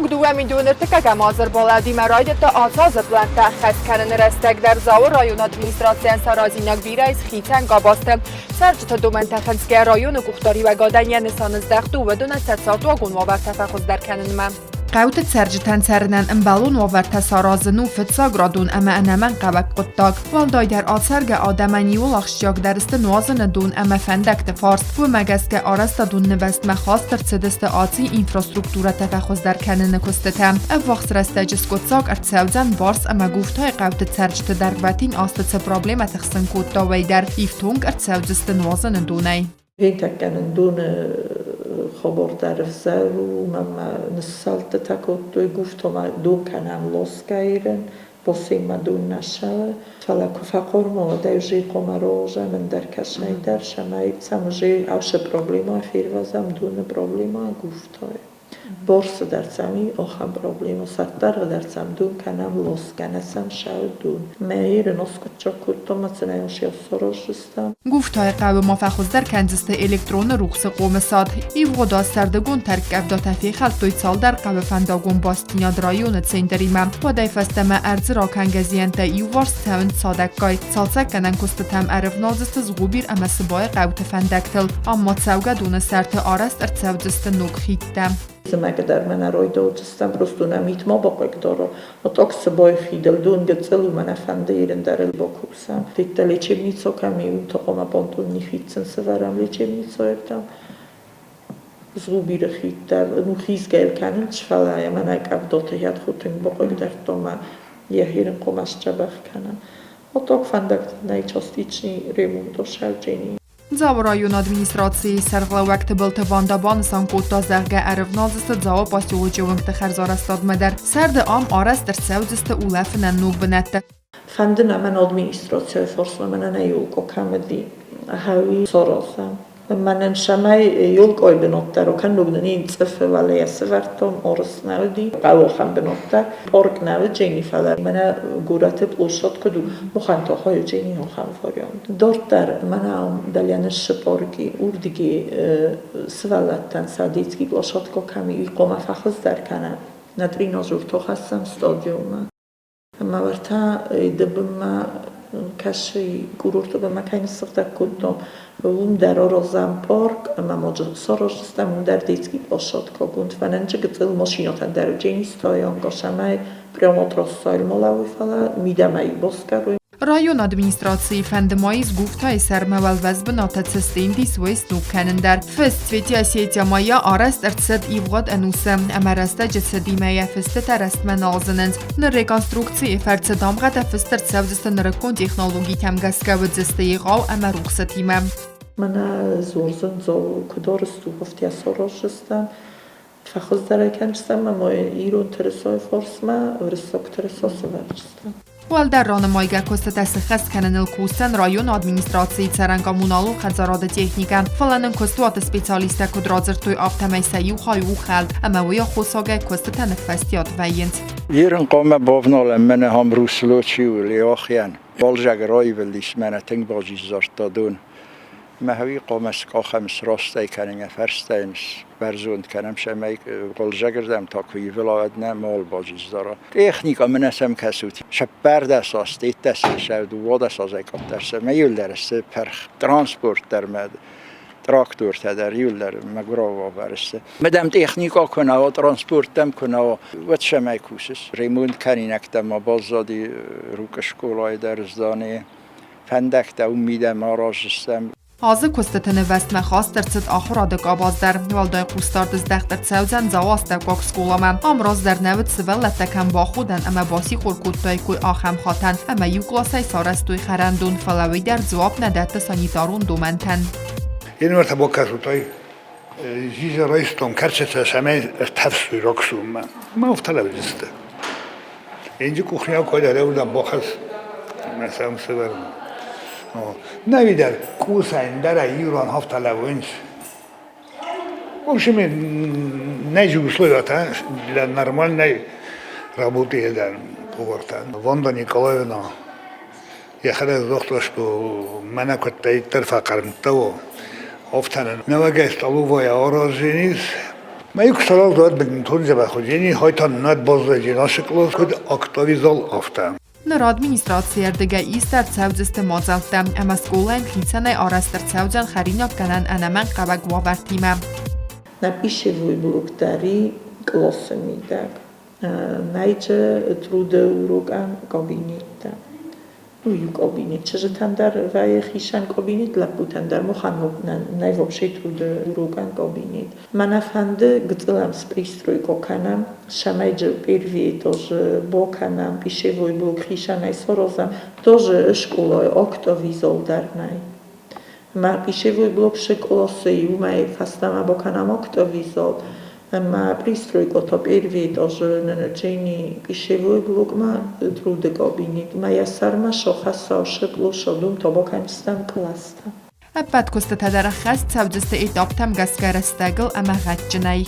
2 031 азы ӕрбалӕудимӕ райдыдта ацы азы плӕнттӕ ӕххӕст кӕныны рӕстӕг дӕр Дзауы районы администрацийӕн саразинаг бирӕ ис хицӕн габазты. Цӕрджыты домӕнтӕ хынцгӕ районы къухдариуӕгадӕн йӕ нысан здӕхт у уыдоны социалуагон уавӕртӕ фӕхуыздӕр кӕнынмӕ. Хъӕуты цӕрджытӕн цӕрынӕн ӕмбӕлон уавӕртӕ саразын у фыццаградон ӕмӕ ӕнӕмӕнгхъӕуӕг хъуыддаг. Уӕлдайдӕр ацӕргӕ адӕмӕн иуыл ахсджиагдӕр сты нуазыны дон ӕмӕ фӕндӕгты фарст. Уымӕ гӕсгӕ арӕзтадон нывӕзтмӕ хаст ӕрцыдысты аци инфраструктурӕтӕ фӕхуыздӕр кӕныны куыстытӕ. Ӕввахс рӕстӕджы скъуыддзаг ӕрцӕудзӕн Барс ӕмӕ Гуфтайы хъӕуты цӕрджыты дӕргъвӕтин азты цы проблемӕты хсын кодта, уый дӕр ифтонг ӕрцӕудзысты нуазыны донӕй. Пентӕггӕнӕн доны хабар дӕр ӕвзӕр у, уымӕн ма ныссӕлдтытӕ кодтой, гуфтомӕ дон кӕнӕм лосгӕйрын, бассейнмӕ дон нӕ ссӕуы. Фӕлӕ куы фӕхъорм уӕд ӕй уже хъуамӕ ролзӕм ӕндӕр кӕсӕйдӕр, цӕмӕй уже ацы проблемӕ фервӕзӕм, доны проблемӕ гуфтойы. Борсы дӕр сӕм и ахӕм проблемӕ, сӕрддӕргъы дӕр сӕм дон кӕнӕм лос, кӕнӕ сӕм сау дон. Мӕйы носкъуыддзаг кодтам ӕмӕ сын ӕй сараздзыстӕм. Гуфтайы хъӕуы ма фӕхуыздӕр кӕндзысты электроны рухсы хъомысад. Ивгъуыд аз сӕрдыгон тӕрккъӕвдатӕ фехӕлдтой цалдӕр хъӕуы фӕндагон бастдзинад районы центримӕ. Уӕдӕй фӕстӕмӕ ӕрдзы ракӕнгӕ зиӕнттӕ иуварс цӕуынц цадӕггай. Цалцӕггӕнӕн куыстытӕм ӕрывналдзысты Згъубир ӕмӕ Сыбайы хъӕуты фӕндӕгтыл. Ам ма цӕугӕдоны сӕрты арӕзт ӕрцӕудзысты ног хидтӕ. Зымӕгдӕр мӕнӕ райдайдзыстӕм, просто нӕ мит ма бахъыгдара. А так Сыбайы хидыл дон гыццыл у, мӕнӕ фӕнды ирын дӕр ыл бакусӕм. Тедта лечебницӕ кӕм и, уым та хъуамӕ понтонни хид сын сӕвӕрӕм лечебницӕйы рдӕм. Згъубиры хид дӕр, ну хизгӕ йыл кӕнынц, фӕлӕ йӕ мӕнӕ къӕвдаты йӕ тынг бахъыгдардта мӕ йӕхи рын хъуамӕ сдзӕбӕх кӕна. А так фӕндӕгтӕ нӕй частичный ремонт Сӕрджени. Дзауы районы администрацийы сӕргълӕууӕг Тыбылты Ванда банысан кодта, зӕгъгӕ, ӕрывналдзысты Дзауы поселочы уынгты хӕрзарӕзтадмӕ дӕр. Сӕрды ам арӕзт ӕрцӕудзысты улӕфынӕн ног бынӕттӕ. Фӕнды нӕ мӕн администрацийы фарсмӕ мӕнӕ нӕ елкъо кӕм уыди, гъӕуи саразӕм. Мӕнӕн цӕмӕй елкъой бынат дӕр кӕнног нын ин цъыфы уӕлейӕ сӕвӕрдтон, арс нӕ уыди, хъӕуы бынат дӕр, парк нӕ уыд Дженни, фӕлӕ мӕнӕ горӕты площадь куыд у, махӕн та хайы Дженни ахӕм вариант. Дарддӕр мӕнӕ ам дӕлӕ парки урдыги сывӕллӕттӕн сӕ детский площадка кӕм и, уый хъуамӕ фӕхуыздӕр кӕна. Нӕ тренажертӕ хӕссӕм стадионмӕ. Ӕмӕ уӕртӕ бынмӕ кӕсы, курорты бынмӕ кӕй ныссыгъдӕг кодтон, уым дӕр аразӕм парк ӕмӕ ма сараздзыстӕм уым дӕр детский площадкӕгонд. Фӕнӕнджы гыццыл машинӕтӕн дӕр уыдзӕни стоянка, цӕмӕй прямо трассӕйыл ма лӕууой, фӕлӕ мидӕмӕ басгарой. Районы администрацийы фӕнды ма ис Гуфтайы сӕрмӕ уӕлвӕз бынаты цы стенд ис, уый сног кӕнын дӕр. Фыст Цвети Осетия майӕ арӕзт ӕрцыд ивгъуыд ӕнусы, ӕмӕ рӕстӕджы цыдимӕ йӕ фыстытӕ рӕстмӕ нал зынынц. Ныр реконструкцийы фӕрцы дамгъӕтӕ фыст ӕрцӕудзысты нырыккон технологитӕм гӕсгӕ уыдзысты егъау ӕмӕ рухсытимӕ. Мӕнӕ дзурдзӕн дзол куыд арызт сараздзыстӕм, фӕхуыздӕр ӕй кӕндзыстӕм ӕмӕ ирон тырысайы фарсмӕ уырыссаг тырыса сӕвӕрдзыстӕм. Уӕлдӕр ранымайгӕ куыстытӕ сыххӕст кӕныныл кусдзӕн районы администрацийы цӕрӕн-коммуналон хӕдзарады техникӕ. Фӕлӕ нын куыстуаты специалисттӕ куыд радзырдтой, афтӕмӕй сӕ иу хай у хӕлд, ӕмӕ уый аххосагӕй куыстытӕ ныффӕстиат вӕййынц. Ирын хъуамӕ бавналӕм мӕнӕ ам Русло чи у, Леохиан. Уалдзӕг раивылдис, мӕнӕ тынг базиздзардта дон. Мӕхи хъуамӕ скъахӕм, срастӕй кӕнын йӕ фӕрстӕ йын сбӕрзонд кӕнӕм, цӕмӕй голзӕгырдӕм та куы ивыла, уӕд нӕ мал базиздзара. Техникӕ мын сӕм кӕсут. Сӕппӕрдӕс аз, теттӕс сӕ 12 азӕй къаддӕр сӕ мӕ иуылдӕр сты пырх. Транспорт дӕр мӕ трактортӕ дӕр иуылдӕр мӕгуырау уавӕры сты. Мадам техникӕ куы нӕ уа, транспорт дӕм куы нӕ уа, уӕд цӕмӕй кусыс? Ремонт кӕнинӕгтӕ ма баззади Рукъы скъолайы дӕр зданийы. Фӕндӕгтӕ уым мидӕмӕ араздзыстӕм. Азы куыстыты нывӕзтмӕ хаст ӕрцыд ахуырады къабаз дӕр. Уӕлдай хъусдард здӕхт ӕрцӕудзӕн Дзауы астӕуккаг скъоламӕ. Ам раздӕр нӕ уыд сывӕллӕттӕ кӕм баходӕн ӕмӕ басихор кодтаиккой ахӕм хатӕн, ӕмӕ иу къласӕй сарӕзтой хӕрӕндон, фӕлӕ уый дӕр дзуапп нӕ дӕтты санитарон домӕнтӕн. Январь бакӕсутай зиза райстон кӕрчытӕ цӕмӕй ӕртӕфсуй роксуммӕ. Ма уфталӕвдисты. Инджи кухня коля реуда бохас мӕ сӕм сывӕрм. Навидӕр кусӕн дӕр ирон хафталӕвынц. В общем, найди условия для нормальной работы да, поварта. Ванда Николаевна йӕхӕдӕг загъта, что мӕнӕ куыддӕриддӕр фӕхъӕрмттӕ у, афтӕ нӕуӕгӕй столовая аразынц. Ма иу куы сарӕзт, уӕд бынтон дзӕбӕх уыдзӕни, хай та над баззайдзӕн ацы кълас, куыд актовый зал, афтӕ. Ныр администрацийы ӕрдыгӕй ист ӕрцӕудзысты мадзӕлттӕ ӕмӕ скъолайӕн хицӕнӕй арӕзт ӕрцӕудзӕн хӕринаггӕнӕн ӕнӕмӕнгхъӕуӕг уавӕртимӕ. Нӕ пищевой блоктари къласы мидӕг нӕйчы труды урокӕн кабинеттӕ. Ну, иу кабинет. Чызджытӕн дӕр вӕййы хицӕн кабинет, лӕппутӕн дӕр махӕн нӕй вообще труды урокӕн кабинет. Мӕнӕ фӕнды гыццылӕм пристройка кӕнӕм, цӕмӕй дзы первый тоже бакӕнӕм, пищевой блок хицӕнӕй саразӕм. Тоже скъолайы актовый зал дӕр нӕй. Ӕмӕ пищевой блок цы къласы и, уымӕй фӕстӕмӕ бакӕнӕм актовый зал. Ӕмӕ пристройка та первый этажы нынычени пищевой блокмӕ труды кабинетмӕ йӕ сӕрмӕ сахӕссау сыкълоса дум та бакӕндзыстӕм кълӕстӕ. Ӕппӕт куыстытӕ дӕр ӕххӕст цӕудзысты этаптӕм гӕсгӕ рӕстӕгыл ӕмӕ гъӕдджынӕй.